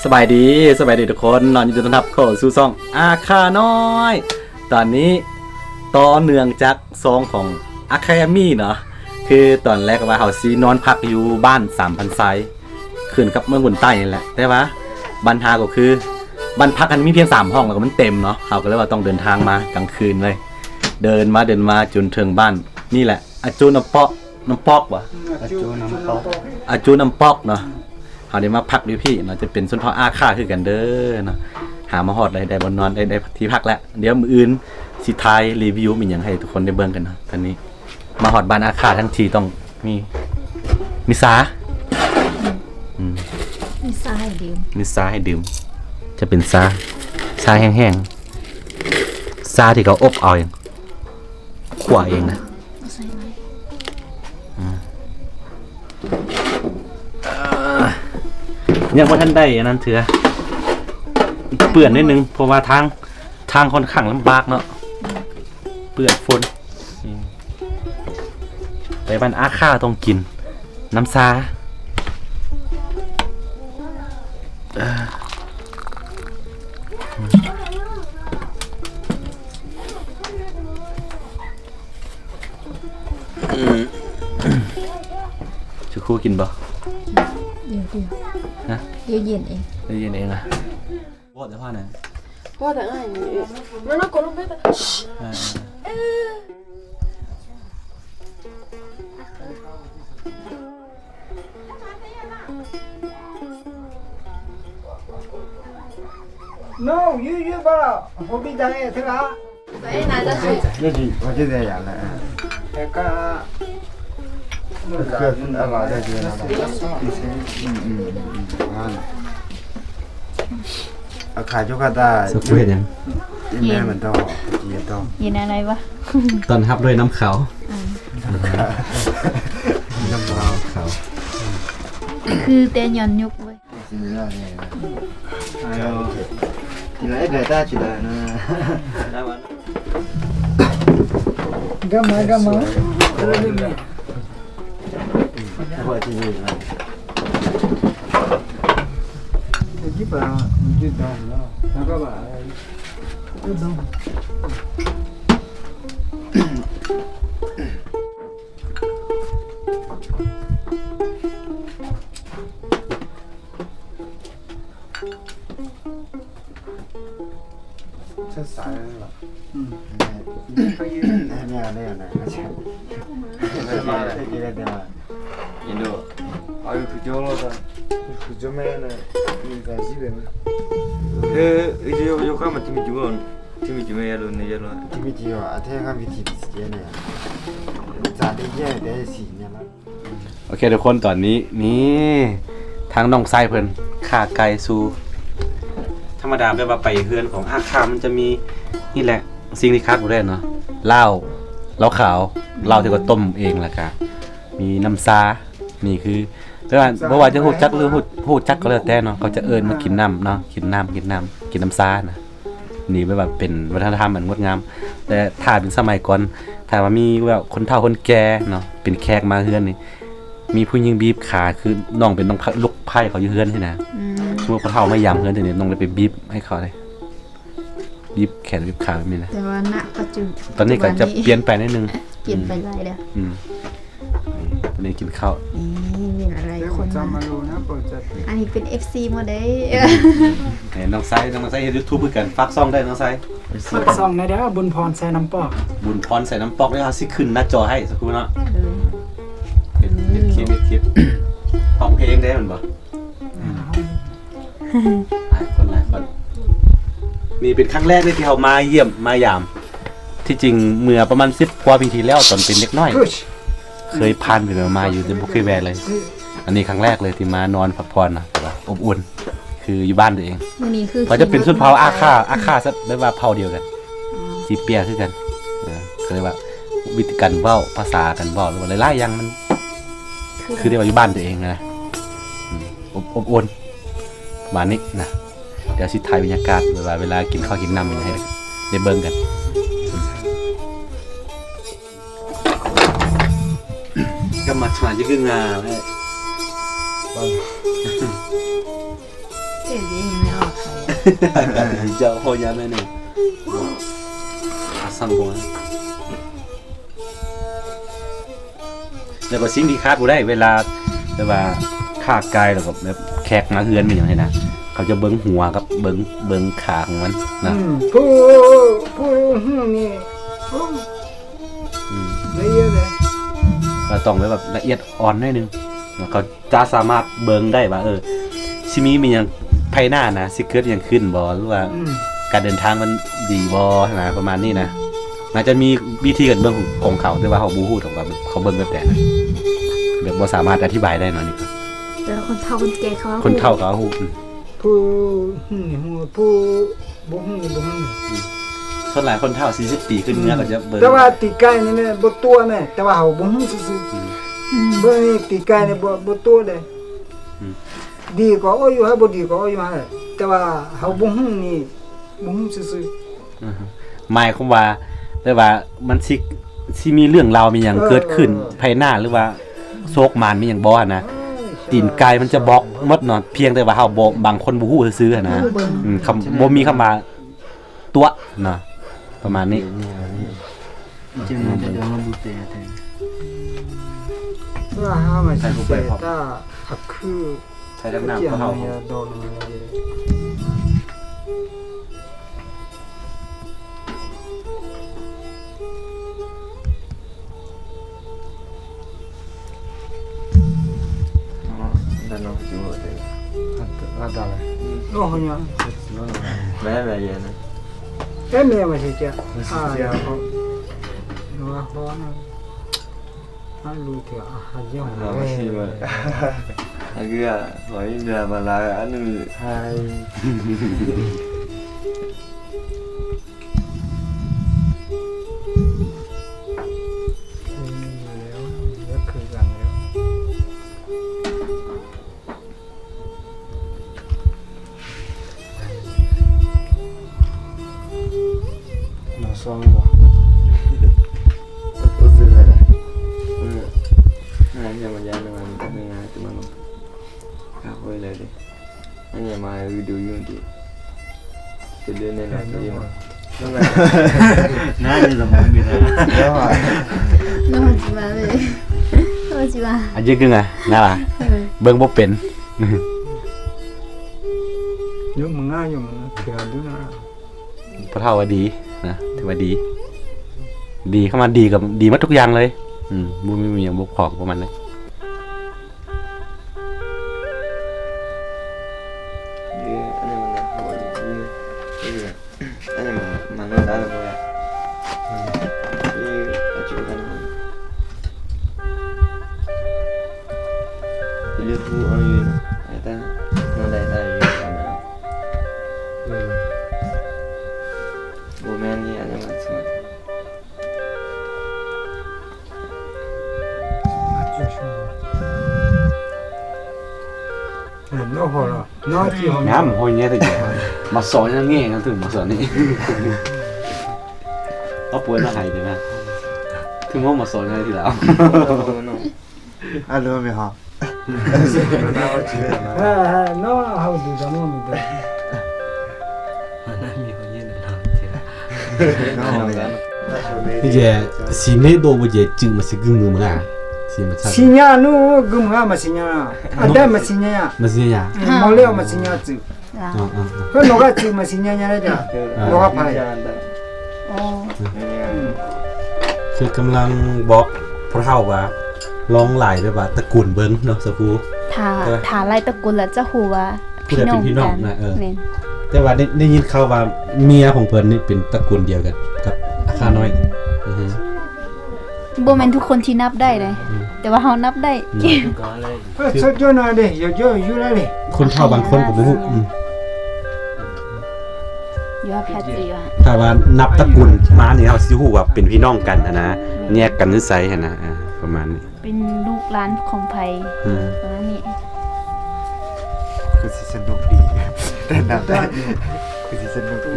ສະບາຍດີ ສະບາຍດີທຸກຄົນເນາະ, ຍິນດີຕ້ອນຮັບເຂົ້າສູ່ຊ່ອງອາຄານ້ອຍ. ຕອນນີ້ຕໍ່ເນື່ອງຈາກຊ່ອງຂອງອາຄາແອມມີເນາະ, ຄືຕອນແລກວ່າເຮົາຊິນອນພັກຢູ່ບ້ານສາມພັນຊາຍ ຂຶ້ນກັບເມືອງບຸນໃຕ້ນີ້ແຫຼະ, ແຕ່ວ່າບັນຫາກໍຄືບ້ານພັກຫັ້ນມີພຽງສາມຫ້ອງ ແລ້ວກໍມັນເຕັມເນາະ, ເຮົາກໍເລີຍວ່າຕ້ອງເດີນທາງມາກາງຄືນເລີຍ, ເດີນມາເດີນມາຈົນເຖິງບ້ານນີ້ແຫຼະ ອາຈູນ້ຳປອກ ນ້ຳປອກບໍ່? ອາຈູນ້ຳປອກ ອາຈູນ້ຳປອກເນາະ. ເຮົາໄດ້ມາພັກຢູ່ພີ້ເນາະ, ຈະເປັນຊົນເຜົ່າອາຄາຄືກັນເດີເນາະ. ຫາມາຮອດໄດ້ ໄດ້ບ່ອນນອນ ໄດ້ ໄດ້ທີ່ພັກແລ້ວ, ດຽວມື້ອື່ນຊິຖ່າຍຣີວິວມີຫຍັງໃຫ້ທຸກຄົນໄດ້ເບິ່ງກັນເນາະ. ຕອນນີ້ມາຮອດບ້ານອາຄາທັງທີຕ້ອງມີ ມີຊາ ອືມ ມີຊາໃຫ້ດື່ມ ມີຊາໃຫ້ດື່ມ. ຈະເປັນຊາ ຊາແຫ້ງໆ ຊາທີ່ເຂົາອົບເອົາ ຫຍັງ ຂົ້ວເອງນະ. ອືມ ຍັງບໍ່ທັນໄດ້ອັນນັ້ນເທື່ອ, ເປື້ອນໜ້ອຍໜຶ່ງ ເພາະວ່າທາງ ທາງຂ້ອນຂ້າງລຳບາກເນາະ, ເປື້ອນຝົນ. ອືມ ໄປບ້ານອາຄາຕ້ອງກິນນ້ຳຊາ. ອືມ ຊິຄູກິນບໍ່? ດຽວ ດຽວ ຮະ? ດຽວເຢັນເອງ ດຽວເຢັນເອງອະ. ບໍ່ ແຕ່ວ່ານັ້ນ ບໍ່ ແຕ່ອ້າຍນີ້ ນັ້ນ ກົດລົງໄປ. ເອີ No, you, you bara hobi dai tera. Eka. Aka juga da. ເຮັດຫຍັງ? ເຢັນ ເຢັນອະໄລວະ? ຕ້ອນຮັບດ້ວຍນ້ຳຂາວ. ນ້ຳຂາວ ຄືແຕ່ຍ້ອນຍຸກເວີຍ. Gama, gama.ໂອເຄທຸກຄົນ ຕອນນີ້ນີ້ ທາງນ້ອງຊາຍເພິ່ນຂ້າໄກ່ສູ່. ທຳມະດາແບບວ່າໄປເຮືອນຂອງອາຄາ ມັນຈະມີນີ້ແຫຼະ ສິ່ງທີ່ຂາດບໍ່ໄດ້ເນາະ ເຫຼົ້າ ເຫຼົ້າຂາວ ເຫຼົ້າທີ່ເຂົາຕົ້ມເອງ ແລ້ວກະມີນ້ຳຊາ. ນີ້ຄື ແຕ່ວ່າບໍ່ວ່າຈະຮູ້ຈັກ ຫຼື ຮູ້ ຮູ້ຈັກກໍແລ້ວແຕ່ເນາະ ເຂົາຈະເອີ້ນມາກິນນ້ຳເນາະ ກິນນ້ຳ ກິນນ້ຳ ກິນນ້ຳຊານະ. ນີ້ແບບວ່າເປັນວັດທະນະທຳອັນງົດງາມ. ແຕ່ຖ້າເປັນສະໄໝກ່ອນ ຖ້າວ່າມີແບບຄົນເຖົ້າຄົນແກ່ເນາະ ເປັນແຂກມາເຮືອນນີ້ ມີຜູ້ຍິງບີບຂາ ຄືນ້ອງເປັນນ້ອງ ລູກໃພ້ເຂົາຢູ່ເຮືອນຊີ້ນະ. ອືມ ສົມມຸດເຂົາເຖົ້າມາຢາມເຮືອນຊີ້ນີ້ ນ້ອງໄດ້ໄປບີບໃຫ້ເຂົາເດ້ ບີບແຂນບີບຂາແບບນີ້ນະ. ແຕ່ວ່ານະປັດຈຸ ຕອນນີ້ກໍຈະປ່ຽນໄປໜ້ອຍໜຶ່ງ ປ່ຽນໄປຫຼາຍແລ້ວ. ອືມ ນີ້ກິນເຂົ້າ ນີ້ມີຫຼາຍໆຄົນມາ. ອັນນີ້ເປັນເອັຟຊີໝົດເດ້. ເອີ ນ້ອງໄຊ ນ້ອງໄຊເຮັດຢູທູບຄືກັນ ຝາກຊ່ອງໄດ້ນ້ອງໄຊ. ຝາກຊ່ອງແດ່ເດີ ບຸນພອນໄຊນ້ຳປອກ ບຸນພອນໄຊນ້ຳປອກເດີ. ເຮົາຊິຂຶ້ນໜ້າຈໍໃຫ້ສັກຄູ່ເນາະ. ເອີ ເຮັດ ເຮັດຄລິບ ເຮັດຄລິບ ຮ້ອງເພງໄດ້ແມ່ນບໍ່? ຫຼາຍຄົນ ຫຼາຍຄົນ. ນີ້ເປັນຄັ້ງແລກເລີຍທີ່ເຮົາມາຢ້ຽມມາຢາມ. ທີ່ຈິງເມື່ອປະມານສິບກວ່າປີທີ່ແລ້ວ ຕອນເປັນເດັກນ້ອຍ ເຄີຍຜ່ານໄປມາຢູ່ ແຕ່ບໍ່ເຄີຍແວ່ເລີຍ. ອັນນີ້ຄັ້ງແລກເລີຍທີ່ມານອນພັກຜ່ອນນະ ແຕ່ວ່າອົບອຸ່ນ ຄືຢູ່ບ້ານຕົວເອງ. ມື້ນີ້ຄື ເຂົາຈະເປັນຊົນເຜົ່າອາຄາ ອາຄາ ແບບວ່າເຜົ່າດຽວກັນ ອືມ ຈີເປຍຄືກັນ. ເອີ ກໍເລີຍວ່າວິທີການເວົ້າ ພາສາການເວົ້າ ຫຼືວ່າຫຼາຍໆຢ່າງມັນ ຄື ຄືໄດ້ວ່າຢູ່ບ້ານຕົວເອງນະ. ອືມ ອົບ ອົບອຸ່ນປະມານນີ້ນະ. ດຽວຊິຖ່າຍບັນຍາກາດ ແບບວ່າເວລາກິນເຂົ້າກິນນ້ຳໃຫ້ໄດ້ເບິ່ງກັນ. ກຳມາຊານຈະຄືງາມແທ້. ເຈົ້າພໍ່ຍາແມ່ນີ້ ອາ ສັ່ງບໍ່ ແລ້ວກໍສິ່ງທີ່ຂາດບໍ່ໄດ້ ເວລາແບບວ່າຂາກາຍ ແລ້ວກໍແບບແຂກມາເຮືອນ ມີຫຍັງຊີ້ນະ ເຂົາຈະເບິ່ງຫົວກັບເບິ່ງ ເບິ່ງຂາຂອງມັນນະ. ອືມ ຜູ້ ຜູ້ຮູ້ນີ້ ອືມ ລະອຽດເລີຍ ກໍຕ້ອງແບບລະອຽດອ່ອນໜ້ອຍໜຶ່ງ ເຂົາຈະສາມາດເບິ່ງໄດ້ວ່າ ເອີ ຊິມີ ມີຫຍັງພາຍໜ້ານະ ຊິເກີດຫຍັງຂຶ້ນບໍ່ ຫຼືວ່າ ອືມ ການເດີນທາງມັນດີບໍ່ນະ ປະມານນີ້ນະ. ໜ້າຈະມີວິທີການເບິ່ງຂອງ ຂອງເຂົາ ແຕ່ວ່າເຮົາບໍ່ຮູ້ດອກວ່າເຂົາເບິ່ງແບບໃດນະ ແບບບໍ່ສາມາດອະທິບາຍໄດ້ເນາະ ນີ້ກໍ ແຕ່ວ່າຄົນເຖົ້າຄົນແກ່ເຂົາ ຄົນເຖົ້າເຂົາຮູ້ ອືມ ຜູ້ຮູ້ນີ້ຮູ້ ຜູ້ບໍ່ຮູ້ນີ້ບໍ່ຮູ້. ອືມ ສ່ວນຫຼາຍຄົນເຖົ້າສີ່ສິບປີຂຶ້ນເມືອ ອືມ ເຂົາຈະເບິ່ງ ແຕ່ວ່າຕີນໄກ່ນີ້ແມ່ນບໍ່ຕົວະແມ່ ແຕ່ວ່າເຮົາບໍ່ຮູ້ຊື່ໆ. ອືມ ອືມ ເບິ່ງຕີນໄກ່ນີ້ບໍ່ ບໍ່ຕົວະເດ້. ອືມ ດີກໍເອົາຢູ່ຫັ້ນ ບໍ່ດີກໍເອົາຢູ່ຫັ້ນ ແຕ່ວ່າເຮົາບໍ່ຮູ້ນີ້ ບໍ່ຮູ້ຊື່ໆ. ອືມ ໝາຍຄວາມວ່າ ແບບວ່າມັນຊິ ຊິມີເລື່ອງລາວມີຫຍັງ ເອີ ເກີດຂຶ້ນ ເອີ ພາຍໜ້າ ຫຼືວ່າໂຊກໝານມີຫຍັງບໍ່ຫັ້ນນະ ເອີ ໃຊ່ ຕີນໄກ່ມັນຈະບອກໝົດເນາະ ພຽງແຕ່ວ່າເຮົາບໍ່ ບາງຄົນບໍ່ຮູ້ຊື່ໆຫັ້ນນະ. ອືມ ອືມ ຄຳ ບໍ່ມີຄຳວ່າຕົວະເນາະ ປະມານນີ້. ໃສ່ລົງໄປພ້ອມ ໃສ່ທັງນ້ຳ ເຂົາເອົາ ອາ ເບິ່ງບໍ່ເປັນ. ຢູ່ເມືອງ ຢູ່ເມືອງ ຖືວ່າດີນະ ພໍ່ເຖົ້າວ່າດີນະ ຖືວ່າດີ ດີ ຄຳວ່າດີກໍດີໝົດທຸກຢ່າງເລີຍ. ອືມ ບໍ່ມີຫຍັງບົກຜ່ອງປະມານນັ້ນ. ງາມ ໂຫຍແຍະ ມາສອນຫຍັງແງ ເຖິງມາສອນນີ້ ເອົາປ່ວຍມາໃຫ້ເດີນະ ເຖິງມາສອນໃຫ້ທີລະ. Ni je, si ne do bo je, cing masi gum gum ga. Si masi. Sinya nu gum ga masinya. Ada masinya. Masinya. Mau leo masinya cing. ເພິ່ນບອກວ່າຊື່ມາຊິຍາຍາລະຈາ ບໍ່ວ່າໃຜ. ຄືກຳລັງບອກພວກເຮົາວ່າ ລອງຫຼາຍແບບວ່າຕະກູນເບິ່ງເນາະ ສາວພູ ຖ້າ ຖ້າຫຼາຍຕະກູນແລ້ວຈະຮູ້ວ່າ ຜູ້ໃດເປັນພີ່ນ້ອງກັນ ເອີ ແມ່ນ. ແຕ່ວ່າໄດ້ ໄດ້ຍິນຂ່າວວ່າເມຍຂອງເພິ່ນນີ້ເປັນຕະກູນດຽວກັນກັບຂ້ານ້ອຍ. ບໍ່ແມ່ນທຸກຄົນທີ່ນັບໄດ້ເດ້ ແຕ່ວ່າເຮົານັບໄດ້. ເອີ ສຸດຍອດເດ້ ເຈົ້າຢູ່ແລ້ວເດ້ ຄົນເຖົ້າບາງຄົນກໍບໍ່ຮູ້. ອືມ ຢູ່ແພດຊິວ່າ ຖ້າວ່ານັບຕະກູນມານີ້ ເຮົາຊິຮູ້ວ່າເປັນພີ່ນ້ອງກັນຫັ້ນນະ ແຍກກັນຢູ່ໃສຫັ້ນນະ ເອີ ປະມານນີ້ ເປັນລູກຫຼານຂອງໃຜ. ອືມ ປະມານນີ້ ຄືຊິສະໜຸກດີ ແຕ່ນັບໄດ້ ຄືຊິສະໜຸກດີ.